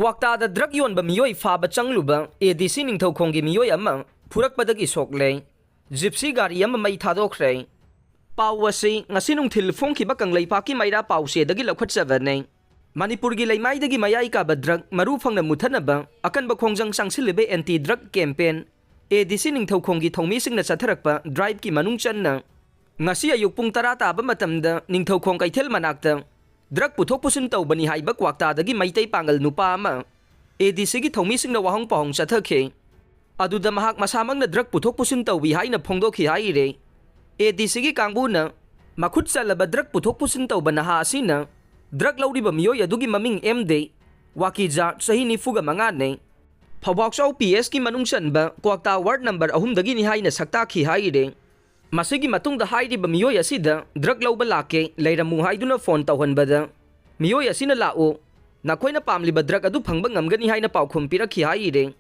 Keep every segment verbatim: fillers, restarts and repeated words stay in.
ꯀ꯭ꯋꯥꯛꯇꯥꯗ drug ꯌꯣꯟꯕ ꯃꯤꯑꯣꯏ ꯐꯥꯕ ꯆꯪꯂꯨꯕ ꯑꯦ ꯗꯤ ꯁꯤ ꯅꯤꯡꯊꯧꯈꯣꯡꯒꯤ ꯃꯤꯑꯣꯏ ꯑꯃ ꯐꯨꯔꯛꯄꯗꯒꯤ ꯁꯣꯛꯂꯦ꯫ ꯖꯤꯞꯁꯤ ꯒꯥꯔꯤ ꯑꯃ ꯃꯩ ꯊꯥꯗꯣꯛꯈ꯭ꯔꯦ꯫ ꯄꯥꯎ ꯑꯁꯤ ꯉꯁꯤ ꯅꯨꯡꯊꯤꯜ ꯐꯣꯡꯈꯤꯕ ꯀꯪꯂꯩꯄꯥꯛꯀꯤ ꯃꯩꯔꯥ ꯄꯥꯎꯆꯦꯗꯒꯤ ꯂꯧꯈꯠꯆꯕꯅꯦ꯫ ꯃꯅꯤꯄꯨꯔꯒꯤ ꯂꯩꯃꯥꯏꯗꯒꯤ ꯃꯌꯥꯏ ꯀꯥꯕ ꯗ꯭ꯔꯒ ꯃꯔꯨ ꯐꯪꯅ ꯃꯨꯊꯠꯅꯕ ꯑꯀꯟꯕ ꯈꯣꯡꯖꯪ ꯆꯪꯁꯤꯜꯂꯤꯕ ꯑꯦꯟꯇꯤ ꯗ꯭ꯔꯒ ꯀꯦꯝꯄꯦꯟ ꯑꯦ ꯗꯤ ꯁꯤ ꯅꯤꯡꯊꯧꯈꯣꯡꯒꯤ ꯊꯧꯃꯤꯁꯤꯡꯅ ꯆꯠꯊꯔꯛꯄ ꯗ꯭ꯔꯥꯏꯚꯀꯤ ꯃꯅꯨꯡ ꯆꯟꯅ ꯉꯁꯤ ꯑꯌꯨꯛ ꯄꯨꯡ ꯇꯔꯥ ꯇꯥꯕ ꯃꯇꯝꯗ ꯅꯤꯡꯊꯧꯈꯣꯡ ꯀꯩꯊꯦꯜ ꯃꯅꯥꯛꯇ ꯗ꯭ꯔꯒ ꯄꯨꯊꯣꯛ ꯄꯨꯁꯤꯟ ꯇꯧꯕꯅꯤ ꯍꯥꯏꯕ ꯀ꯭ꯋꯥꯛꯇꯥꯗꯒꯤ ꯃꯩꯇꯩ ꯄꯥꯡꯒꯜ ꯅꯨꯄꯥ ꯑꯃ ꯑꯦ ꯗꯤ ꯁꯤꯒꯤ ꯊꯧꯃꯤꯁꯤꯡꯅ ꯋꯥꯍꯪ ꯄꯥꯎꯍꯪ ꯆꯠꯊꯈꯤ꯫ ꯑꯗꯨꯗ ꯃꯍꯥꯛ ꯃꯁꯥꯃꯛꯅ ꯗ꯭ꯔꯒ ꯄꯨꯊꯣꯛ ꯄꯨꯁꯤꯟ ꯇꯧꯏ ꯍꯥꯏꯅ ꯐꯣꯡꯗꯣꯛꯈꯤ ꯍꯥꯏꯔꯦ꯫ ꯑꯦ ꯗꯤ ꯁꯤꯒꯤ ꯀꯥꯡꯕꯨꯅ ꯃꯈꯨꯠ ꯆꯜꯂꯕ ꯗ꯭ꯔꯒ ꯄꯨꯊꯣꯛ ꯄꯨꯁꯤꯟ ꯇꯧꯕ ꯅꯍꯥ ꯑꯁꯤꯅ ꯗ꯭ꯔꯒ ꯂꯧꯔꯤꯕ ꯃꯤꯑꯣꯏ ꯑꯗꯨꯒꯤ ꯃꯃꯤꯡ ꯑꯦꯝ ꯗꯦ ꯋꯥꯀꯤꯖꯥ, ꯆꯍꯤ ꯅꯤꯐꯨꯒ ꯃꯉꯥꯅꯤ, ꯐꯧꯕꯥꯛꯆꯥꯎ ꯄꯤ ꯑꯦꯁꯀꯤ ꯃꯅꯨꯡ ꯆꯟꯕ ꯀ꯭ꯋꯥꯛꯇꯥ ꯋꯥꯔꯗ ꯅꯝꯕꯔ ꯑꯍꯨꯝꯗꯒꯤꯅꯤ ꯍꯥꯏꯅ ꯁꯛꯇꯥꯛꯈꯤ ꯍꯥꯏꯔꯦ꯫ ꯃꯁꯤꯒꯤ ꯃꯇꯨꯡꯗ ꯍꯥꯏꯔꯤꯕ ꯃꯤꯑꯣꯏ ꯑꯁꯤꯗ ꯗ꯭ꯔꯒ ꯂꯧꯕ ꯂꯥꯛꯀꯦ, ꯂꯩꯔꯝꯃꯨ ꯍꯥꯏꯗꯨꯅ ꯐꯣꯟ ꯇꯧꯍꯟꯕꯗ ꯃꯤꯑꯣꯏ ꯑꯁꯤꯅ ꯂꯥꯛꯎ, ꯅꯈꯣꯏꯅ ꯄꯥꯝꯂꯤꯕ ꯗ꯭ꯔꯒ ꯑꯗꯨ ꯐꯪꯕ ꯉꯝꯒꯅꯤ ꯍꯥꯏꯅ ꯄꯥꯎꯈꯨꯝ ꯄꯤꯔꯛꯈꯤ ꯍꯥꯏꯔꯦ꯫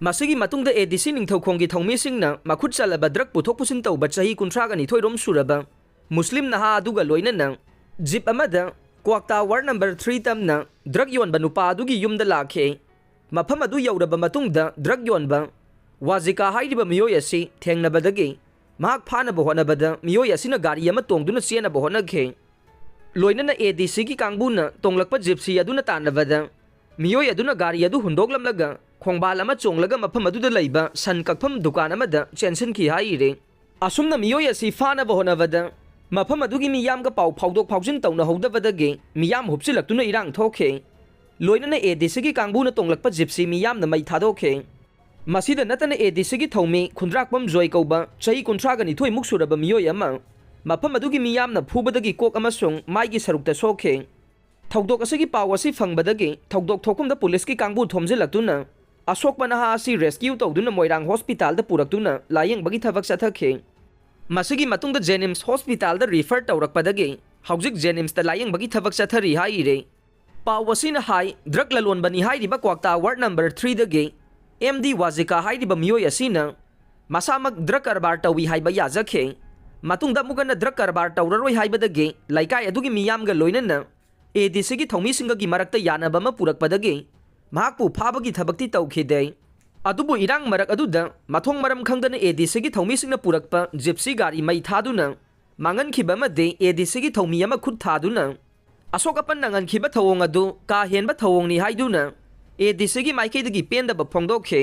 ꯃꯁꯤꯒꯤ ꯃꯇꯨꯡꯗ ꯑꯦ ꯗꯤ ꯁꯤ ꯅꯤꯡꯊꯧꯈꯣꯡꯒꯤ ꯊꯧꯃꯤꯁꯤꯡꯅ ꯃꯈꯨꯠ ꯆꯜꯂꯕ ꯗ꯭ꯔꯒ ꯄꯨꯊꯣꯛ ꯄꯨꯁꯤꯟ ꯇꯧꯕ ꯆꯍꯤ ꯀꯨꯟꯊ꯭ꯔꯥꯒ ꯅꯤꯊꯣꯏ ꯔꯣꯝ ꯁꯨꯔꯕ ꯃꯨꯁꯂꯤꯝ ꯅꯍꯥ ꯑꯗꯨꯒ ꯂꯣꯏꯅꯅ ꯖꯤꯞ ꯑꯃꯗ ꯀ꯭ꯋꯥꯛꯇꯥ ꯋꯥꯔꯗ ꯅꯝꯕꯔ ꯊ꯭ꯔꯤ ꯇꯝꯅ ꯗ꯭ꯔꯒ ꯌꯣꯟꯕ ꯅꯨꯄꯥ ꯑꯗꯨꯒꯤ ꯌꯨꯝꯗ ꯂꯥꯛꯈꯤ꯫ ꯃꯐꯝ ꯑꯗꯨ ꯌꯧꯔꯕ ꯃꯇꯨꯡꯗ ꯗ꯭ꯔꯒ ꯌꯣꯟꯕ ꯋꯥꯖꯤꯀꯥ ꯍꯥꯏꯔꯤꯕ ꯃꯤꯑꯣꯏ ꯑꯁꯤ ꯊꯦꯡꯅꯕꯗꯒꯤ ꯃꯍꯥꯛ ꯐꯥꯅꯕ ꯍꯣꯠꯅꯕꯗ ꯃꯤꯑꯣꯏ ꯑꯁꯤꯅ ꯒꯥꯔꯤ ꯑꯃ ꯇꯣꯡꯗꯨꯅ ꯆꯦꯟꯅꯕ ꯍꯣꯠꯅꯈꯤ꯫ ꯂꯣꯏꯅꯅ ꯑꯦ ꯗꯤ ꯁꯤꯒꯤ ꯀꯥꯡꯕꯨꯅ ꯇꯣꯡꯂꯛꯄ ꯖꯤꯞꯁꯤ ꯑꯗꯨꯅ ꯇꯥꯟꯅꯕꯗ ꯃꯤꯑꯣꯏ ꯑꯗꯨꯅ ꯒꯥꯔꯤ ꯑꯗꯨ ꯍꯨꯟꯗꯣꯛꯂꯝꯂꯒ ꯈꯣꯡꯕꯥꯜ ꯑꯃ ꯆꯣꯡꯂꯒ ꯃꯐꯝ ꯑꯗꯨꯗ ꯂꯩꯕ ꯁꯟ ꯀꯛꯐꯝ ꯗꯨꯀꯥꯟ ꯑꯃꯗ ꯆꯦꯟꯁꯤꯟꯈꯤ ꯍꯥꯏꯔꯤ꯫ ꯑꯁꯨꯝꯅ ꯃꯤꯑꯣꯏ ꯑꯁꯤ ꯐꯥꯅꯕ ꯍꯣꯠꯅꯕꯗ ꯃꯐꯝ ꯑꯗꯨꯒꯤ ꯃꯤꯌꯥꯝꯒ ꯄꯥꯎ ꯐꯥꯎꯗꯣꯛ ꯐꯥꯎꯖꯤꯟ ꯇꯧꯅꯍꯧꯗꯕꯗꯒꯤ ꯃꯤꯌꯥꯝ ꯍꯨꯞꯆꯤꯜꯂꯛꯇꯨꯅ ꯏꯔꯥꯡ ꯊꯣꯛꯈꯤ꯫ ꯂꯣꯏꯅꯅ ꯑꯦ ꯗꯤ ꯁꯤꯒꯤ ꯀꯥꯡꯕꯨꯅ ꯇꯣꯡꯂꯛꯄ ꯖꯤꯞꯁꯤ ꯃꯤꯌꯥꯝꯅ ꯃꯩ ꯊꯥꯗꯣꯛꯈꯤ꯫ ꯃꯁꯤꯗ ꯅꯠꯇꯅ ꯑꯦ ꯗꯤ ꯁꯤꯒꯤ ꯊꯧꯃꯤ ꯈꯨꯟꯗ꯭ꯔꯥꯛꯄꯝ ꯖꯣꯏ ꯀꯧꯕ ꯆꯍꯤ ꯀꯨꯟꯊ꯭ꯔꯥꯒ ꯅꯤꯊꯣꯏꯃꯨꯛ ꯁꯨꯔꯕ ꯃꯤꯑꯣꯏ ꯑꯃ ꯃꯐꯝ ꯑꯗꯨꯒꯤ ꯃꯤꯌꯥꯝꯅ ꯐꯨꯕꯗꯒꯤ ꯀꯣꯛ ꯑꯃꯁꯨꯡ ꯃꯥꯏꯒꯤ ꯁꯔꯨꯛꯇ ꯁꯣꯛꯈꯤ꯫ ꯊꯧꯗꯣꯛ ꯑꯁꯤꯒꯤ ꯄꯥꯎ ꯑꯁꯤ ꯐꯪꯕꯗꯒꯤ ꯊꯧꯗꯣꯛ ꯊꯣꯛꯐꯝꯗ ꯄꯨꯂꯤꯁꯀꯤ ꯀꯥꯡꯕꯨ ꯊꯣꯝꯖꯤꯜꯂꯛꯇꯨꯅ ꯑꯁꯣꯛꯄ ꯅꯍꯥ ꯑꯁꯤ ꯔꯦꯁꯀ꯭ꯌꯨ ꯇꯧꯗꯨꯅ ꯃꯣꯏꯔꯥꯡ ꯍꯣꯁꯄꯤꯇꯥꯜꯗ ꯄꯨꯔꯛꯇꯨꯅ ꯂꯥꯌꯦꯡꯕꯒꯤ ꯊꯕꯛ ꯆꯠꯊꯈꯤ꯫ ꯃꯁꯤꯒꯤ ꯃꯇꯨꯡꯗ ꯖꯦꯅꯤꯝꯁ ꯍꯣꯁꯄꯤꯇꯥꯜꯗ ꯔꯤꯐꯔ ꯇꯧꯔꯛꯄꯗꯒꯤ ꯍꯧꯖꯤꯛ ꯖꯦꯅꯤꯝꯁꯇ ꯂꯥꯌꯦꯡꯕꯒꯤ ꯊꯕꯛ ꯆꯠꯊꯔꯤ ꯍꯥꯏꯔꯤ꯫ ꯄꯥꯎ ꯑꯁꯤꯅ ꯍꯥꯏ, ꯗ꯭ꯔꯒ ꯂꯂꯣꯟꯕꯅꯤ ꯍꯥꯏꯔꯤꯕ ꯀ꯭ꯋꯥꯛꯇꯥ ꯋꯥꯔꯗ ꯅꯝꯕꯔ ꯊ꯭ꯔꯤꯗꯒꯤ ꯑꯦꯝ ꯗꯤ ꯋꯥꯖꯤꯀꯥ ꯍꯥꯏꯔꯤꯕ ꯃꯤꯑꯣꯏ ꯑꯁꯤꯅ ꯃꯁꯥꯃꯛ ꯗ꯭ꯔꯒ ꯀꯔꯕꯥꯔ ꯇꯧꯏ ꯍꯥꯏꯕ ꯌꯥꯖꯈꯤ꯫ ꯃꯇꯨꯡꯗ ꯑꯃꯨꯛ ꯍꯟꯅ ꯗ꯭ꯔꯒ ꯀꯔꯕꯥꯔ ꯇꯧꯔꯔꯣꯏ ꯍꯥꯏꯕꯗꯒꯤ ꯂꯩꯀꯥꯏ ꯑꯗꯨꯒꯤ ꯃꯤꯌꯥꯝꯒ ꯂꯣꯏꯅꯅ ꯑꯦ ꯗꯤ ꯁꯤꯒꯤ ꯊꯧꯃꯤꯁꯤꯡꯒꯒꯤ ꯃꯔꯛꯇ ꯌꯥꯅꯕ ꯑꯃ ꯄꯨꯔꯛꯄꯗꯒꯤ ꯃꯍꯥꯛꯄꯨ ꯐꯥꯕꯒꯤ ꯊꯕꯛꯇꯤ ꯇꯧꯈꯤꯗꯦ꯫ ꯑꯗꯨꯕꯨ ꯏꯔꯥꯡ ꯃꯔꯛ ꯑꯗꯨꯗ ꯃꯊꯣꯡ ꯃꯔꯝ ꯈꯪꯗꯅ ꯑꯦ ꯗꯤ ꯁꯤꯒꯤ ꯊꯧꯃꯤꯁꯤꯡꯅ ꯄꯨꯔꯛꯄ ꯖꯤꯞꯁꯤ ꯒꯥꯔꯤ ꯃꯩ ꯊꯥꯗꯨꯅ ꯃꯥꯡꯍꯟꯈꯤꯕ ꯑꯃꯗꯤ ꯑꯦ ꯗꯤ ꯁꯤꯒꯤ ꯊꯧꯃꯤ ꯑꯃ ꯈꯨꯠ ꯊꯥꯗꯨꯅ ꯑꯁꯣꯛ ꯑꯄꯟ ꯅꯪꯍꯟꯈꯤꯕ ꯊꯧꯑꯣꯡ ꯑꯗꯨ ꯀꯥ ꯍꯦꯟꯕ ꯊꯧꯑꯣꯡꯅꯤ ꯍꯥꯏꯗꯨꯅ ꯑꯦ ꯗꯤ ꯁꯤꯒꯤ ꯃꯥꯏꯀꯩꯗꯒꯤ ꯄꯦꯟꯗꯕ ꯐꯣꯡꯗꯣꯛꯈꯤ꯫